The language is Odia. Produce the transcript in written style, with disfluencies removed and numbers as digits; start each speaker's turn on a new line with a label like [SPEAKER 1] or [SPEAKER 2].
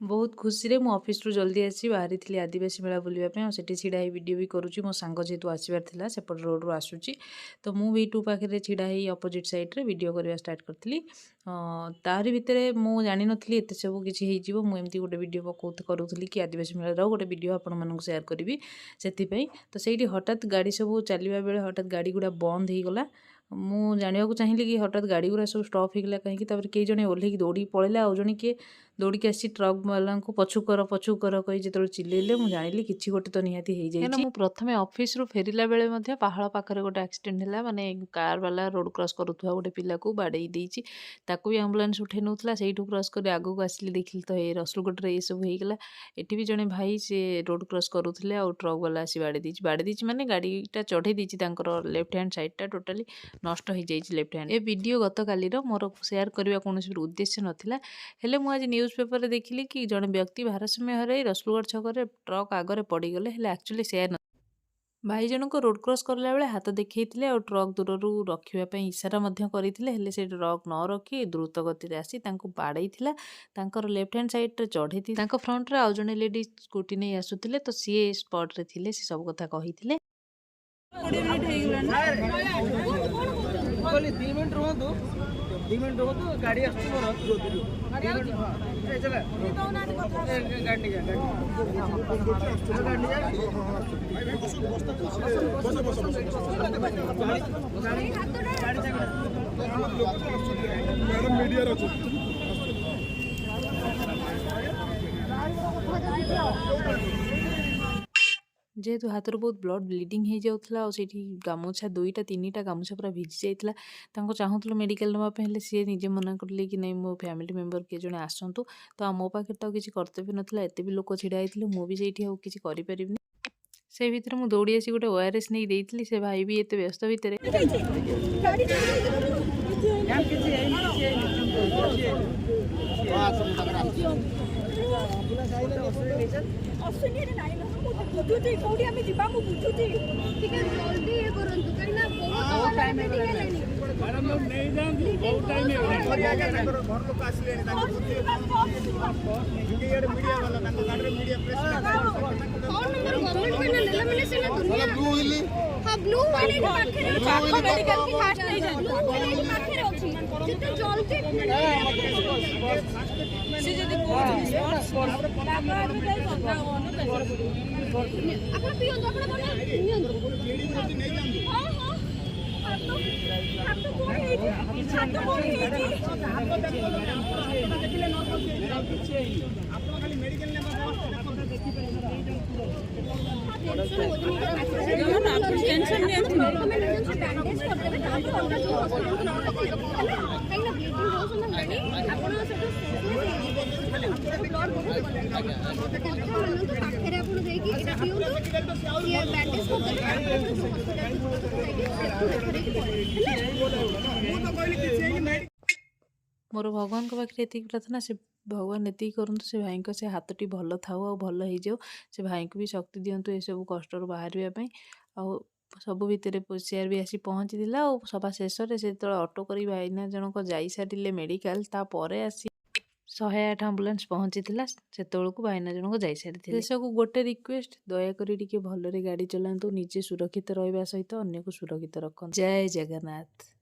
[SPEAKER 1] ବହୁତ ଖୁସିରେ ମୁଁ ଅଫିସରୁ ଜଲ୍ଦି ଆସି ବାହାରିଥିଲି ଆଦିବାସୀ ମେଳା ବୁଲିବା ପାଇଁ। ଆଉ ସେଠି ଛିଡ଼ା ହେଇ ଭିଡ଼ିଓ ବି କରୁଛି। ମୋ ସାଙ୍ଗ ଯେହେତୁ ଆସିବାର ଥିଲା, ସେପଟ ରୋଡ଼ରୁ ଆସୁଛି, ତ ମୁଁ ବି ଟୁ ପାଖରେ ଛିଡ଼ା ହେଇ ଅପୋଜିଟ୍ ସାଇଡ଼୍ରେ ଭିଡ଼ିଓ କରିବା ଷ୍ଟାର୍ଟ କରିଥିଲି। ତାରି ଭିତରେ ମୁଁ ଜାଣିନଥିଲି ଏତେ ସବୁ କିଛି ହେଇଯିବ। ମୁଁ ଏମିତି ଗୋଟେ ଭିଡ଼ିଓ କରୁଥିଲି କି ଆଦିବାସୀ ମେଳାର ଗୋଟେ ଭିଡ଼ିଓ ଆପଣମାନଙ୍କୁ ସେୟାର କରିବି, ସେଥିପାଇଁ। ତ ସେଇଠି ହଠାତ୍ ଗାଡ଼ି ସବୁ ଚାଲିବା ବେଳେ ହଠାତ୍ ଗାଡ଼ି ଗୁଡ଼ା ବନ୍ଦ ହେଇଗଲା। ମୁଁ ଜାଣିବାକୁ ଚାହିଁଲି କି ହଠାତ୍ ଗାଡ଼ି ଗୁଡ଼ା ସବୁ ଷ୍ଟପ୍ ହେଇଗଲା କାହିଁକି? ତାପରେ କେହି ଜଣେ ଓହ୍ଲେଇକି ଦୌଡ଼ିକି ପଳେଇଲା, ଆଉ ଜଣେ କିଏ ଦୌଡ଼ିକି ଆସି ଟ୍ରକ୍ ବାଲାଙ୍କୁ "ପଛକୁ କର, ପଛକୁ କର" କହି ଯେତେବେଳେ ଚିଲେଇଲେ, ମୁଁ ଜାଣିଲି କିଛି ଗୋଟେ ତ ନିହାତି ହେଇଯାଇଛି। ମୁଁ ପ୍ରଥମେ ଅଫିସରୁ ଫେରିଲା ବେଳେ ମଧ୍ୟ ପାହାଳ ପାଖରେ ଗୋଟେ ଆକ୍ସିଡେଣ୍ଟ ହେଲା। ମାନେ କାର୍ ବାଲା ରୋଡ଼ କ୍ରସ୍ କରୁଥିବା ଗୋଟେ ପିଲାକୁ ବାଡ଼େଇ ଦେଇଛି। ତାକୁ ବି ଆମ୍ବୁଲାନ୍ସ ଉଠେଇ ନେଉଥିଲା। ସେଇଠୁ କ୍ରସ୍ କରି ଆଗକୁ ଆସିଲି, ଦେଖିଲି ତ ଏ ରସୁଲଗଡ଼ରେ ଏସବୁ ହେଇଗଲା। ଏଠି ବି ଜଣେ ଭାଇ, ସେ ରୋଡ଼ କ୍ରସ୍ କରୁଥିଲେ ଆଉ ଟ୍ରକ୍ ବାଲା ଆସି ବାଡ଼େଇ ଦେଇଛି। ବାଡ଼େଇ ଦେଇଛି ମାନେ ଗାଡ଼ିଟା ଚଢ଼େଇ ଦେଇଛି। ତାଙ୍କର ଲେଫ୍ଟ ହ୍ୟାଣ୍ଡ ସାଇଡ଼୍ଟା ଟୋଟାଲି ନଷ୍ଟ ହେଇଯାଇଛି, ଲେଫ୍ଟ ହ୍ୟାଣ୍ଡ। ଏ ଭିଡ଼ିଓ ଗତକାଲିର, ମୋର ସେୟାର କରିବା କୌଣସି ଉଦ୍ଦେଶ୍ୟ ନଥିଲା। ହେଲେ ମୁଁ ଆଜି ନ୍ୟୁଜ୍ ପେପରରେ ଦେଖିଲି କି ଜଣେ ବ୍ୟକ୍ତି ଭାରସାମ୍ୟ ହରାଇ ରସୁଲଗଡ଼ ଛକରେ ଟ୍ରକ୍ ଆଗରେ ପଡ଼ିଗଲେ। ହେଲେ ଆକ୍ଚୁଆଲି ସେୟା ଭାଇ ଜଣଙ୍କ ରୋଡ଼ କ୍ରସ୍ କଲା ବେଳେ ହାତ ଦେଖେଇଥିଲେ ଆଉ ଟ୍ରକ୍ ଦୂରରୁ ରଖିବା ପାଇଁ ଇସାରା ମଧ୍ୟ କରିଥିଲେ। ହେଲେ ସେ ଟ୍ରକ୍ ନ ରଖି ଦ୍ରୁତ ଗତିରେ ଆସି ତାଙ୍କୁ ବାଡ଼େଇଥିଲା, ତାଙ୍କର ଲେଫ୍ଟ ହ୍ୟାଣ୍ଡ ସାଇଡ଼୍ରେ ଚଢ଼େଇଥିଲା। ତାଙ୍କ ଫ୍ରଣ୍ଟରେ ଆଉ ଜଣେ ଲେଡି ସ୍କୁଟି ନେଇ ଆସୁଥିଲେ, ତ ସିଏ ସ୍ପଟ୍ରେ ଥିଲେ, ସେ ସବୁ କଥା କହିଥିଲେ।
[SPEAKER 2] 20 ମିନିଟ୍ ହେଇଗଲାଣି।
[SPEAKER 3] ମୁଁ କହିଲି 2 ମିନିଟ୍ ରୁହନ୍ତୁ, 2 ମିନିଟ୍ ରୁହନ୍ତୁ, ଗାଡ଼ି ଆସୁଛି ମୋର। 2 ମିନିଟ୍, ହଁ। ଏ ଚାଲ। ଏ, ଏ, ଗାଡ଼ି ନେଇଯା, ଗାଡ଼ି ଗାଡ଼ି ନେଇଯା। ଗାଡ଼ି ଚାବି।
[SPEAKER 4] ମ୍ୟାଡ଼ାମ ମିଡ଼ିଆରେ ଅଛନ୍ତି।
[SPEAKER 1] ଯେହେତୁ ହାତରୁ ବହୁତ ବ୍ଲଡ଼ ବ୍ଲିଡ଼ିଂ ହେଇଯାଉଥିଲା ଆଉ ସେଇଠି ଗାମୁଛା ଦୁଇଟା ତିନିଟା ଗାମୁଛା ପୁରା ଭିଜି ଯାଇଥିଲା। ତାଙ୍କୁ ଚାହୁଁଥିଲୁ ମେଡ଼ିକାଲ ନେବା ପାଇଁ, ହେଲେ ସିଏ ନିଜେ ମନା କଲେ କି ନାଇଁ, ମୋ ଫ୍ୟାମିଲି ମେମ୍ବର କିଏ ଜଣେ ଆସନ୍ତୁ। ତ ମୋ ପାଖରେ ତ ଆଉ କିଛି କର୍ତ୍ତବ୍ୟ ନଥିଲା। ଏତେ ବି ଲୋକ ଛିଡ଼ା ହେଇଥିଲେ, ମୁଁ ବି ସେଇଠି ଆଉ କିଛି କରିପାରିବିନି। ସେଇ ଭିତରେ ମୁଁ ଦୌଡ଼ି ଆସି ଗୋଟେ ଓଆରଏସ୍ ନେଇ ଦେଇଥିଲି। ସେ ଭାଇ ବି ଏତେ ବ୍ୟସ୍ତ ଭିତରେ
[SPEAKER 3] ମ୍ୟାମ୍, କିଛି ହେଇନି, କିଛି ହେଇନି, କିଛି ହେଇନି।
[SPEAKER 2] ଅଶ୍ୱିନୀ ନାଇଁ, ମୁଁ ବୁଝୁଛି କୋଉଠି ଆମେ ଯିବା, ମୁଁ ବୁଝୁଛି।
[SPEAKER 5] ଟିକେ ଜଲ୍ଦି ଇଏ କରନ୍ତୁ, କାହିଁକି ନା ବହୁତ ସମୟ ମେଡିକାଲ ହେଲାଣି।
[SPEAKER 4] ତାଙ୍କର ଘର ଲୋକ ଆସିଲେଣି, ତାଙ୍କୁ ଇଆଡ଼େ ମିଡ଼ିଆ ବାଲା, ତାଙ୍କ ଗାଡ଼ିରେ ମିଡ଼ିଆ ପ୍ରେସ୍।
[SPEAKER 5] କଣ ନମ୍ବର ଗଭର୍ଣ୍ଣମେଣ୍ଟ ପାଇଁ ନେଲା ମାନେ ସେନା ଦୁନିଆ।
[SPEAKER 4] Blue heel.
[SPEAKER 5] ହଁ, ବ୍ଲୁ ହ୍ୱିଲ୍ ଏଇଠି ପାଖରେ ଅଛି।
[SPEAKER 2] ପାଖ ମେଡିକାଲ କି ଫାଷ୍ଟ ନେଇଯାଆନ୍ତୁ।
[SPEAKER 5] ବ୍ଲୁ ହ୍ୱିଲ୍ ଏଇଠି ପାଖରେ ଅଛି। ଯେତେ ଜଲ୍ଦି
[SPEAKER 2] ସେ ଯଦି କହୁଛନ୍ତି
[SPEAKER 5] ଆପଣ ପିଅନ୍ତୁ, ଆପଣ କଣ ନିଅନ୍ତୁ।
[SPEAKER 2] ହଁ, ହାତ ହାତ କଣ ହେଇଛି? ହାତ କଣ ହେଇଛି?
[SPEAKER 4] ଆପଣ ଖାଲି ମେଡ଼ିକାଲ ନେବା ବ୍ୟବସ୍ଥା ଦେଖନ୍ତୁ।
[SPEAKER 5] ଟେନସନ
[SPEAKER 2] ଆପଣ ଟେନସନ ନିଅନ୍ତୁନି।
[SPEAKER 5] ପ୍ରଥମେ ନିଅନ୍ତୁ, ବ୍ୟାଣ୍ଡେଜ କରିଦେବେ, ତାପରେ ଅଲଗା ଯୋଉ ହସ୍ପିଟାଲକୁ ନେବା କଥା ନେବେ, ହେଲା? କାହିଁକି ନା ବ୍ଲିଡିଂ ବହୁତ ସମୟ ହେଲାଣି, ଆପଣ ସେଠୁ ସେନ୍ସଲେସ୍ ହେଇଯିବେ, ବୁଝିପାରିଲେ? ବ୍ଲଡ ବହୁତ ଗଲାଣି। କଥା ମାନନ୍ତୁ, ପାଖରେ ଆପଣ ଯାଇକି ଏଇଟା ପିଅନ୍ତୁ, ସିଏ ବ୍ୟାଣ୍ଡେଜ କରିଦେବେ, ତାପରେ ଆପଣ ଯୋଉ ହସ୍ପିଟାଲକୁ ଯିବା କଥା ଯାଇକି ସେଠୁ ରେଫର ହେଇକି ପଳେଇବେ, ହେଲା?
[SPEAKER 4] ମୁଁ ତ କହିଲି କିଛି ହେଇନି ମେଡି
[SPEAKER 1] ମୋର ଭଗବାନଙ୍କ ପାଖରେ ଏତିକି ପ୍ରାର୍ଥନା, ସେ ଭଗବାନ ଏତିକି କରନ୍ତୁ, ସେ ଭାଇଙ୍କ ସେ ହାତଟି ଭଲ ଥାଉ ଆଉ ଭଲ ହେଇଯାଉ। ସେ ଭାଇଙ୍କୁ ବି ଶକ୍ତି ଦିଅନ୍ତୁ ଏସବୁ କଷ୍ଟରୁ ବାହାରିବା ପାଇଁ। ଆଉ ସବୁ ଭିତରେ ସିଆର୍ ବି ଆସି ପହଞ୍ଚିଥିଲା। ଆଉ ସବା ଶେଷରେ ସେ ଯେତେବେଳେ ଅଟୋ କରି ଭାଇନା ଜଣକ ଯାଇସାରିଲେ ମେଡ଼ିକାଲ, ତାପରେ ଆସି 108 ଆମ୍ବୁଲାନ୍ସ ପହଞ୍ଚିଥିଲା। ସେତେବେଳକୁ ଭାଇନା ଜଣକ ଯାଇସାରିଥିଲେ। ଶେଷକୁ ଗୋଟେ ରିକ୍ୱେଷ୍ଟ, ଦୟାକରି ଟିକେ ଭଲରେ ଗାଡ଼ି ଚଲାନ୍ତୁ। ନିଜେ ସୁରକ୍ଷିତ ରହିବା ସହିତ ଅନ୍ୟକୁ ସୁରକ୍ଷିତ ରଖନ୍ତୁ। ଜୟ ଜଗନ୍ନାଥ।